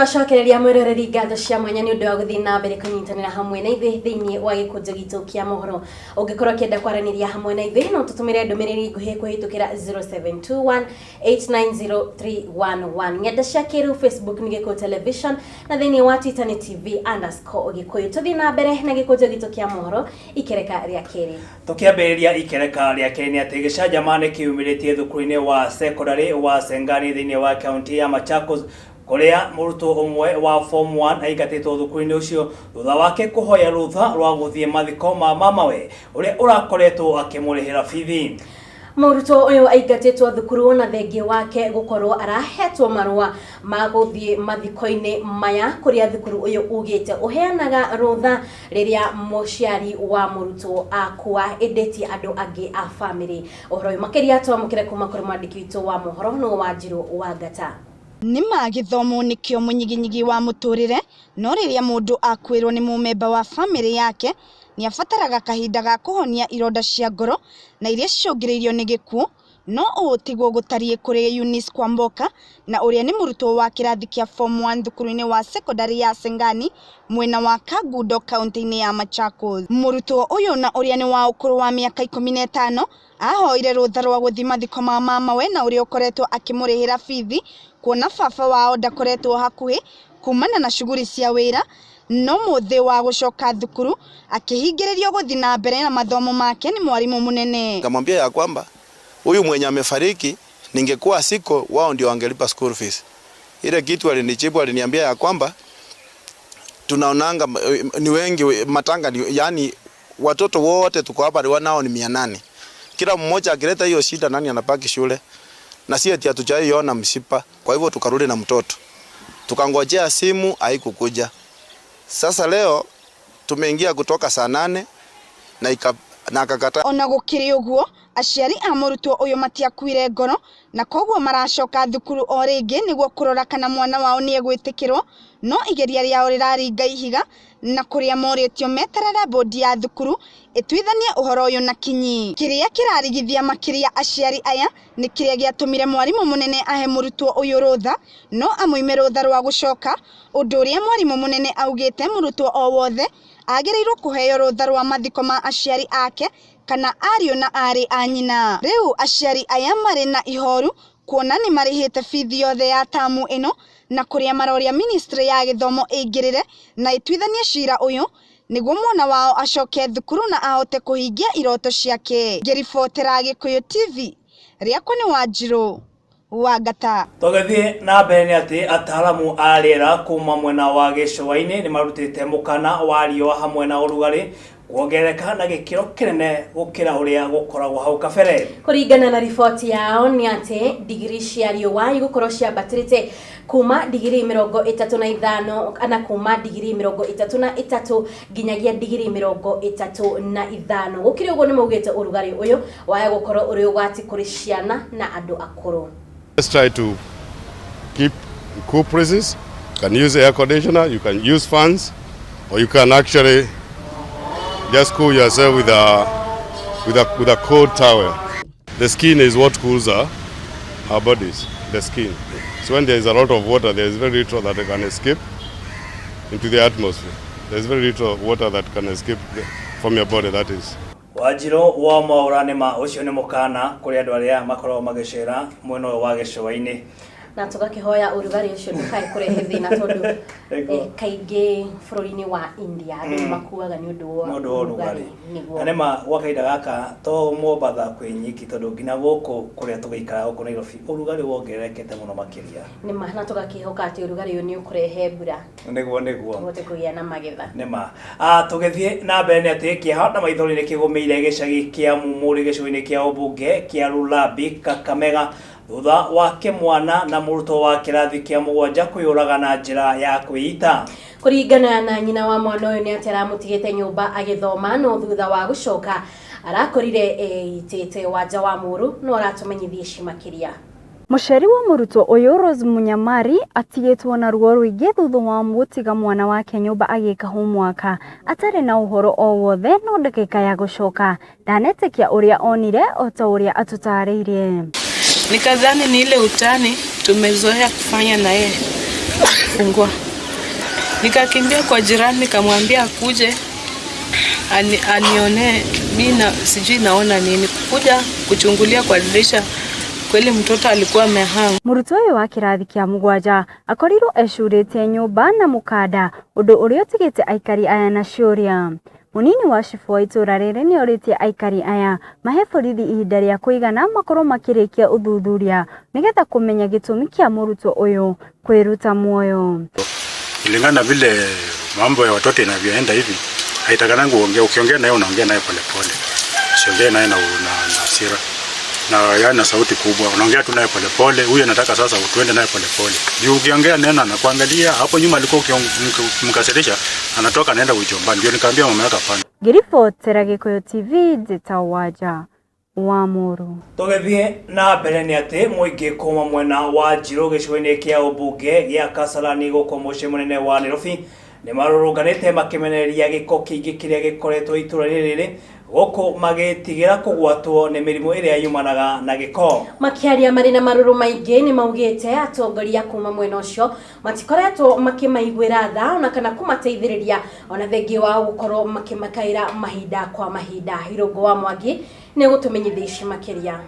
Twacokereria mwĩroreri ngatho cia mwanya nĩ ũndũ wa gũthiĩ na mbere kũnyitanĩra hamwe na ithuĩ thĩinĩ wa gĩkũnjo gitũ kĩa mohoro. Ũngĩkorwo ũkĩenda kwaranĩria hamwe na ithuĩ, no tũtũmĩre ndũmĩrĩri nguhĩ kũhĩtũkĩra 0721 890311. Ng'enda cia kĩrĩu, Facebook nĩ Gĩkũyũ Television na thĩinĩ wa Twitter nĩ TV_Gĩkũyũ. Tũthiĩ na mbere na gĩkũnjo gitũ kĩa mohoro ikereka rĩa kerĩ. Tũkĩambĩrĩria ikereka rĩa kerĩ nĩ atĩ gĩcanjama nĩ kĩyumĩrĩtie thukuru-inĩ wa cekondarĩ wa Sengani thĩinĩ wa kaunti ya Machakos, kũrĩa mũrutwo ũmwe wa Form 1 aingatĩtwo thukuru-inĩ ũcio thutha wake kũhoya rũtha rwa gũthiĩ mathiko ma mamawe ũrĩa ũrakoretwo akĩmũrĩhĩra bithi. Mũrutwo ũyũ aingatĩtwo thukuru na thengia wake gũkorwo arahetwo marũa ma gũthiĩ mathiko-inĩ maya, kũrĩa thukuru ũyũ ugĩte ũheanaga rũtha rĩrĩa mũciari wa mũrutwo akua, ĩndĩ ti andũ angĩ a bamĩrĩ. Ũhoro ũyũ makĩria twamũkĩre kuma kũrĩ mwandĩki witũ wa mohoro nĩwe Wanjirũ Wangata. Nĩ ma gĩthomo nĩkĩo mũnyiginyigi wa mũtũrĩre, no rĩrĩa mũndũ akuĩrwo nĩ mũmemba wa bamĩrĩ yake, nĩ abataraga kahinda ga kũhonia ironda cia ngoro na iria cicũngĩrĩirio nĩ gĩkuũ. No ũũ tiguo gũtariĩ kũrĩ Eunice Kwamboka, na ũrĩa nĩ mũrutwo wa kĩrathi kĩa Form 1 thukuru-inĩ wa cekondarĩ ya Sengani mwena wa Kangundo kaunti-inĩ ya Machakos. Mũrutwo ũyũ, na ũrĩa nĩ wa ũkũrũ wa mĩaka 15, ahoire rũtha rwa gũthiĩ mathiko ma mamawe na ũrĩa ũkoretwo akĩmũrĩhĩra bithi, kuona baba wao ndakoretwo hakuhĩ kumana na cuguri cia wĩra. No mũthĩ wa gũcoka thukuru akĩhingĩrĩrio gũthiĩ na mbere na mathomo make nĩ mwarimũ mũnene. Nikamwambia ya kwamba huyu mwenye amefariki, ningekuwa siko, wao ndio wangelipa school fees. Ile kitu alinijibu, aliniambia ya kwamba tunaonanga ni wengi matanga ni, yani watoto wote tuko hapa nao ni 800. Kila mmoja akileta hiyo shida, nani anabaki shule? Na si ati hatujaiona msiba. Kwa hivyo tukarudi na mtoto. Tukangojea simu, haikukuja. Sasa leo tumeingia kutoka saa 8 na akakataa. Ona gũkĩrĩ ũguo, aciari a mũrutwo ũyũ matiakuire ngoro na koguo maracoka thukuru o rĩngĩ nĩguo kũrora kana mwana wao nĩ egwĩtĩkĩrwo, no igeria rĩao rĩraringa ihiga na kũrĩa morĩtio meterere bodi ya thukuru ĩtuithanie ũhoro ũyũ na kinyi. Kĩrĩa kĩrarigithia makĩria aciari aya nĩ kĩrĩa gĩatũmire mwarimũ mũnene ahe mũrutwo ũyũ rũtha no amũime rũtha rwa gũcoka, ũndũ ũrĩa mwarimũ mũnene augĩte mũrutwo o wothe agĩrĩirwo kũheo rũtha rwa mathiko ma aciari ake kana ariũ na aarĩ a nyina. Rĩu aciari aya marĩ na ihoru kuona nĩ marĩhĩte bithi yothe ya tamu ĩno, na kũrĩa maroria ministry ya gĩthomo ĩingĩrĩre na ĩtuithanie cira ũyũ nĩguo mwana wao acoke thukuru na ahote kũhingia iroto ciake. Ngĩribotera Gĩkũyũ TV, rĩakwa nĩ Wanjirũ Wangata. Tũgĩthiĩ na mbere nĩ atĩ ataaramu a rĩera kuma mwena wa gĩcũa-inĩ nĩ marutĩte mũkana wa riũa hamwe na ũrugarĩ kuongerereka na gĩkĩro kĩnene gũkĩra ũrĩa gũkoragwo hau kabere. Kũringana na riboti yao nĩ atĩ digiri cia riũa igũkorwo ciambatĩrĩte kuma digiri 35 kana kuma digiri 33 nginyagia digiri 35. Gũkĩrĩ ũguo, nĩ maugĩte ũrugarĩ ũyũ waya gũkorwo ũrĩ ũgwati kũrĩ ciana na andũ akũrũ. Let's try to keep cool places. You can use air conditioner, you can use fans, or you can actually just cool yourself with a cold towel. The skin is what cools our bodies, the skin. So when there is a lot of water, there is very little that can escape into the atmosphere. There is very little water that can escape from your body, that is. Wanjirũ wa Mwaũra, nĩma ũcio nĩ mũkana kũrĩ andũ arĩa makoragwo magĩcera mwena ũyũ wa gĩcũa-inĩ. Na tũgakĩhoya ũrugarĩ ũcio ndũkae kũrehe thĩna, tondũ Nĩguo. Kaingĩ bũrũri-inĩ wa India andũ nĩ makuaga nĩ ũndũ wa nĩ ũndũ wa ũrugarĩ. Nĩguo. Na nĩma gwa kahinda gaka to Mombatha kwĩ nyiki, tondũ nginya gũkũ kũrĩa tũgĩikaraga gũkũ Nairobi ũrugarĩ wongererekete mũno makĩria. Nĩma, na tũgakĩhoka atĩ ũrugarĩ ũyũ nĩ ũkũrehe mbura Nĩguo. tũhote kũgĩa na magetha. Nĩma tũgĩthiĩ na mbere nĩ atĩ kĩeha na maithori nĩ kĩgũmĩire gĩcagi kĩa Mumuri gĩcigo-inĩ kĩa ũmbunge kĩa Lurambi, Kakamega, thutha wa kĩmwana na mũrutwo wa kĩrathi kĩa mũgwanja kwĩyũraga na njĩra ya kwĩita. Kũringana na nyina wa mwana ũyũ nĩ atĩ aramũtigĩte nyũmba agĩthoma, no thutha wa gũcoka arakorire eitĩte. Wanja wa Mũrũ no aratũmenyithia ici makĩria. Mũciari wa mũrutwo ũyũ, Rose Munyamari, atigĩtwo na ruo rũingĩ thutha wa gũtiga mwana wake nyũmba agĩka homework atarĩ na ũhoro o wothe, no ndagĩka ya gũcoka ndanetĩkia ũrĩa onire, o ta ũrĩa atũtarĩirie. Nikadhani ni ile utani tumezoea kufanya na yeye. Fungua. Nikakimbia kwa jirani nikamwambia akuje anione mimi na sijui naona nini. Kuja kuchungulia kwa dirisha kweli mtoto alikuwa amehang. Mũrutwo ũyũ wa kĩrathi kĩa mũgwanja akorirwo ecurĩtie nyũmba na mũkanda ũndũ ũrĩa ũtigĩte aikari aya na ciũria. Mũnini wa cibũ wa itũra rĩrĩ nĩorĩtie aikari aya mahe borithi ihinda rĩa kũigana makorwo makĩrĩkia ũthuthuria nĩgetha kũmenya gĩtũmi kĩa mũrutwo ũyũ kwĩruta muoyo. Kulingana na vile mambo ya watoto inavyoenda hivi, haitakanangu uongee. Ukiongea naye unaongea naye polepole, usiongee naye na hasira na yaani na sauti kubwa, unaongea tu naye polepole. Huyu anataka sasa tuende naye polepole, juu ukiongea neno anakuangalia. Hapo nyuma alikuwa ukimkasirisha anatoka anaenda ujombani. Ndio nikaambia mama yake hapana. Ngĩribotera Gĩkũyũ TV njĩtagwo Wanja wa Mũrũ. Tũgĩthiĩ na mbere nĩ atĩ mũingĩ kuma mwena wa Njirũ gĩcigo-inĩ kĩa ũmbunge gĩa Kasarani gũkũ mũciĩ mũnene wa Nairobi nĩ marũrũnganĩte makĩmenereria gĩko kĩingĩ kĩrĩa gĩkoretwo itũra-inĩ rĩrĩ gũkũ magĩtigĩra kũgwatwo nĩ mĩrimũ ĩrĩa yumanaga na gĩko. Makĩaria marĩ na marũrũ maingĩ nĩ maugĩte atongoria kuma mwena ũcio matikoretwo makĩmaiguĩra tha ona kana kũmateithĩrĩria ona thengia wao gũkorwo makĩmakaĩra mahinda kwa mahinda. Irũngũ wa Mwangi nĩ gũtũmenyithia ici makĩria.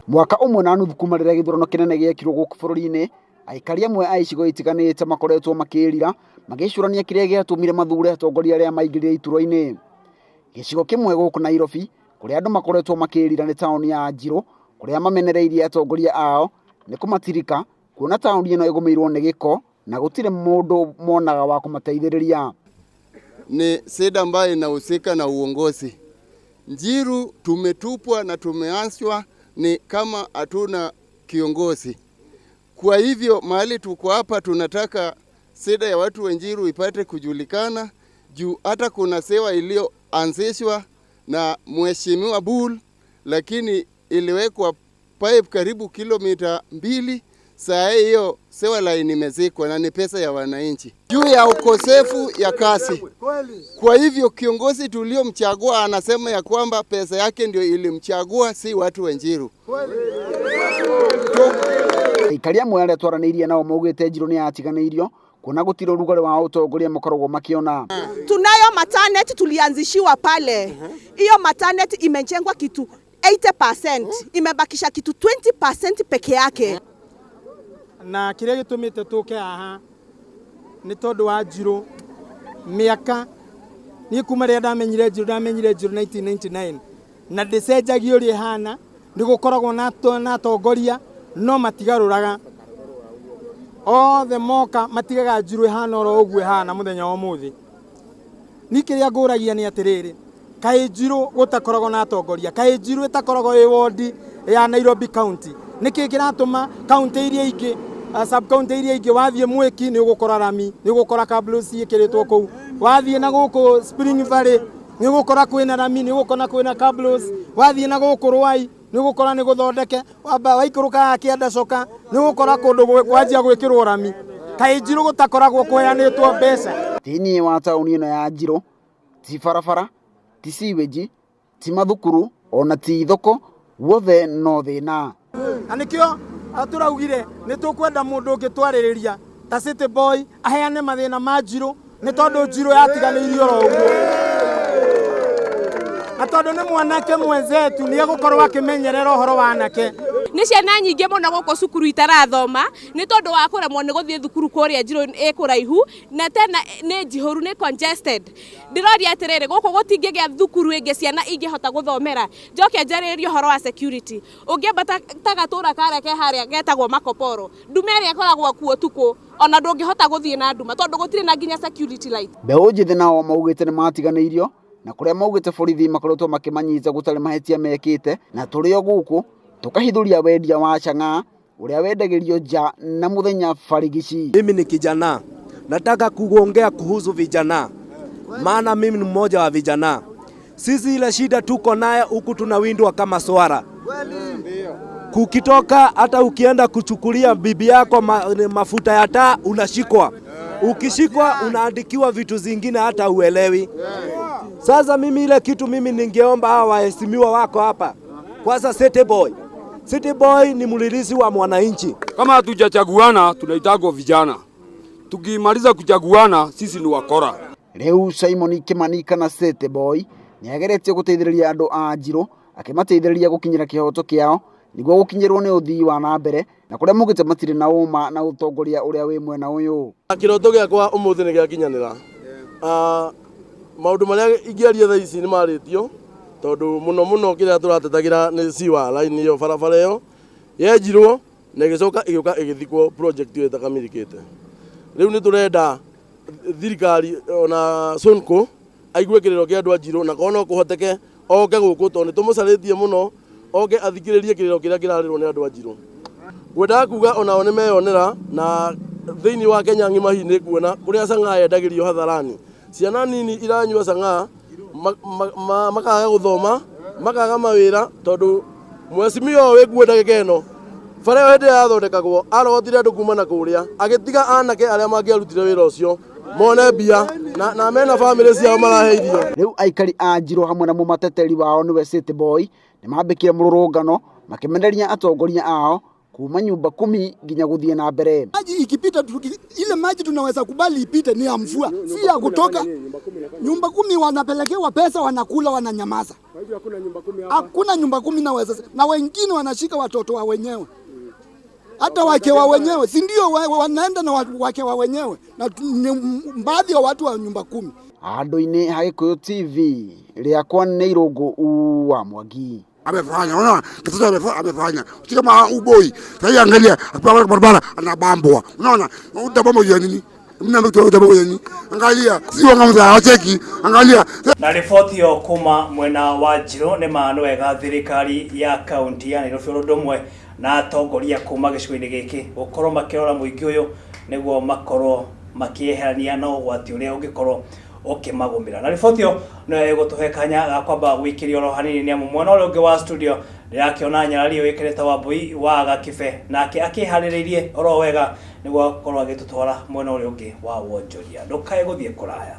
Mwaka ũmwe na nuthu kuma rĩrĩa gĩthurano kĩnene gĩekirwo gũkũ bũrũri-inĩ, aikari amwe a icigo itiganĩte makoretwo makĩĩrira magĩcũrania kĩrĩa gĩatũmire mathure atongoria arĩa maingĩrire iturwa-inĩ. Gĩcigo kĩmwe gũkũ Nairobi kũrĩa andũ makoretwo makĩĩrira nĩ taũni ya Njirũ kũrĩa mamenereirie atongoria ao nĩ kũmatirika kuona taũni ĩno ĩgũmĩirwo nĩ gĩko na gũtirĩ mũndũ monaga wa kũmateithĩrĩria. Ni shida ambayo inahusika na uongozi. Njiru tumetupwa na tumeachwa ni kama hatuna kiongozi. Kwa hivyo mahali tuko hapa tunataka shida ya watu wa Njiru ipate kujulikana, juu hata kuna sewa iliyoanzishwa na Mheshimiwa Bull, lakini iliwekwa pipe karibu kilomita 2. Saa hiyo sewa line imezikwa na ni pesa ya wananchi juu ya ukosefu ya kasi. Kwa hivyo kiongozi tuliomchagua anasema ya kwamba pesa yake ndio ilimchagua, si watu wa Njiru. Aikari amwe arĩa twaranĩirie nao maugĩte Njirũ nĩ yatiganĩirio kuona gũtirĩ ũrugarĩ wa ũtongoria makoragwo makiona. Tunayo maternity tulianzishiwa pale. Hiyo maternity imejengwa kitu 80%, imebakisha kitu 20% peke yake. Na kĩrĩa gĩtũmĩte tũke haha nĩ tondũ wa Njirũ mĩaka niĩ kuma rĩrĩa ndamenyire Njirũ, ndamenyire Njirũ 1999 na ndĩcenjagia ũrĩa ĩhana, nĩ gũkoragwo na atongoria no matigarũraga othe moka matigaga Njirũ ĩhana oro ũguo ĩhana mũthenya wa ũmũthĩ. Niĩ kĩrĩa ngũragia nĩ atĩrĩrĩ, kaĩ Njirũ gũtakoragwo na atongoria, kaĩ Njirũ ĩtakoragwo ĩ wondi ya Nairobi County, nĩkĩ kĩratũma kaunti iria ingĩ sub county iria ingĩ wathiĩ Mwiki nĩ ũgũkora rami, nĩ ũgũkora kablos ciĩkĩrĩtwo kũu, wathiĩ na gũkũ Spring Valley nĩ ũgũkora kwĩna rami, nĩ ũgũkora kwĩna kablos, wathiĩ na gũkũ Ruai nĩ ũgũkora nĩ gũthondeke, wamba waikũrũka Kĩanda Coka nĩ ũgũkora kũndũ kwanjia gwĩkĩrwo rami. Kaĩ Njirũ gũtakoragwo kũheanĩtwo mbeca? Thĩinĩ wa taũni ĩno ya Njirũ ti barabara, ti sewage, ti mathukuru ona ti thoko, guothe no thĩna. Na nĩkĩo tũraugire nĩ tũkwenda mũndũ ũngĩtwarĩrĩria ta City Boy aheane mathĩna ma Njirũ, nĩ tondũ Njirũ yatiganĩirio oro ũguo, na tondũ nĩ mwanake mwenzetu nĩ egũkorwo akĩmenyerera ũhoro wa anake. Nĩ ciana nyingĩ mũno gũkũ cukuru itarathoma nĩ tondũ wa kũremwo nĩ gũthiĩ thukuru kũrĩa Njirũ ĩ kũraihu, na tena nĩ njihũru, nĩ congested. Ndĩroria atĩrĩrĩ, gũkũ gũtingĩgĩa thukuru ĩngĩ ciana ingĩhota gũthomera. Njoke njarĩrĩrie ũhoro wa security. Ũngĩambata ta gatũra karĩa ke harĩa getagwo Makoporo, nduma ĩrĩa ĩkoragwo kuo ũtukũ ona ndũngĩhota gũthiĩ na nduma tondũ gũtirĩ na nginya security light. Mbeũ njĩthĩ nao maugĩte nĩ matiganĩirio na kũrĩa maugĩte borithi makoretwo makĩmanyita gũtarĩ mahĩtia mekĩte, na tũrĩ o gũkũ tukahithuria wendia wa chang'aa ũrĩa wendagĩrio nja na mũthenya barigici. Mimi ni kijana, nataka kuongea kuhusu vijana, maana mimi ni mmoja wa vijana. Sisi ile shida tuko naye huku tunawindwa kama swara. Kukitoka hata ukienda kuchukulia bibi yako mafuta ya taa unashikwa. Ukishikwa unaandikiwa vitu zingine hata uelewi. Sasa mimi ile kitu mimi ningeomba hawa waheshimiwa wako hapa. Kwanza City Boy. City Boy ni mlilizi wa mwananchi. Kama hatujachaguana tunaitagwa vijana. Tukimaliza kuchaguana sisi ni wakora. Rĩu Simon Kimani kana City Boy nĩageretie gũteithĩrĩria andũ a Njirũ akĩmateithĩrĩria gũkinyĩra kĩhoto kĩao nĩguo gũkinyĩrwo nĩ ũthii wa na mbere na kũrĩa maugĩte matirĩ na ũma na ũtongoria ũrĩa wĩ mwena ũyũ. Kĩroto gĩakwa ũmũthĩ nĩ gĩakinyanĩra. Maũndũ marĩa ingĩaria thaa ici nĩ marĩtio tondũ mũno mũno kĩrĩa tũratetagĩra nĩ sewer line ĩyo barabara ĩyo yenjirwo na ĩgĩcoka ĩgĩũka ĩgĩthikwo project ĩyo ĩtakamirikĩte. Rĩu nĩ tũrenda thirikari ona Sonko aigue kĩrĩro kĩa andũ a Njirũ na korwo no kũhoteke oke gũkũ tondũ nĩ tũmũcarĩtie mũno oke athikĩrĩrie kĩrĩro kĩrĩa kĩrarĩrwo nĩ andũ a Njirũ. Ngwendaga kuga onao nĩ meyonera na thĩinĩ wa Kenya ng'ima hihi nĩ kuona kũrĩa chang'aa yendagĩrio hadharani. Ciana nini iranyua chang'aa makaga gũthoma makaga mawĩra tondũ mheshimiwa ũyũ wĩkuo ndagĩka ĩno bara ĩyo hĩndĩ ĩrĩa yathondekagwo arogotire andũ kuma na kũrĩa agĩtiga anake arĩa mangĩarutire wĩra ũcio mone mbia na mena bamĩrĩ ciao marahe irio. Rĩu aikari a Njirũ hamwe na mũmateteri wao nĩwe City Boy nĩmambĩkire mũrũrũngano makĩmenereria atongoria ao kuma nyumba kumi nginya gũthiĩ na mbere. Maji ikipita ile maji tunaweza kubali ipite ni ya mvua, si ya kutoka. Nyumba kumi wanapelekewa pesa, wanakula, wananyamaza. Hakuna nyumba kumi naweza, na wengine wanashika watoto wa wenyewe, hata wake wa wenyewe, si ndio? Wanaenda na wake wa wenyewe, na ni baadhi ya watu wa nyumba kumi. Handũ-inĩ ha Gĩkũyũ TV rĩakwa nĩ Irũngũ wa Mwangi. Amefanya, unaona kitoto amefanya si kama uboi. Sasa angalia akiwa barabara anabambwa, unaona utabamba ya nini? Mimi mtu utabamba ya nini? Angalia si wanga hawacheki, angalia. Na riboti ĩyo kuma mwena wa Njirũ nĩ ma nĩ wega thirikari ya kaunti ya Nairobi ũndũ ũmwe na atongoria kuma gĩcigo-inĩ gĩkĩ gũkorwo makĩrora mũingĩ ũyũ nĩguo makorwo makĩeherania na ũgwati ũrĩa ũngĩkorwo ũkĩmagũmĩra. Na riboti ĩyo nĩyo ĩgũtũhe kanya ga kwamba gũikĩria oro hanini nĩ amu mwena ũrĩa ũngĩ wa studio ndĩrakĩona nyarari wĩkĩrĩte Wambui wa Gakibe nake akĩharĩrĩirie oro wega nĩguo akorwo agĩtũtwara mwena ũrĩa ũngĩ wa wonjoria. Ndũkae gũthiĩ kũraya.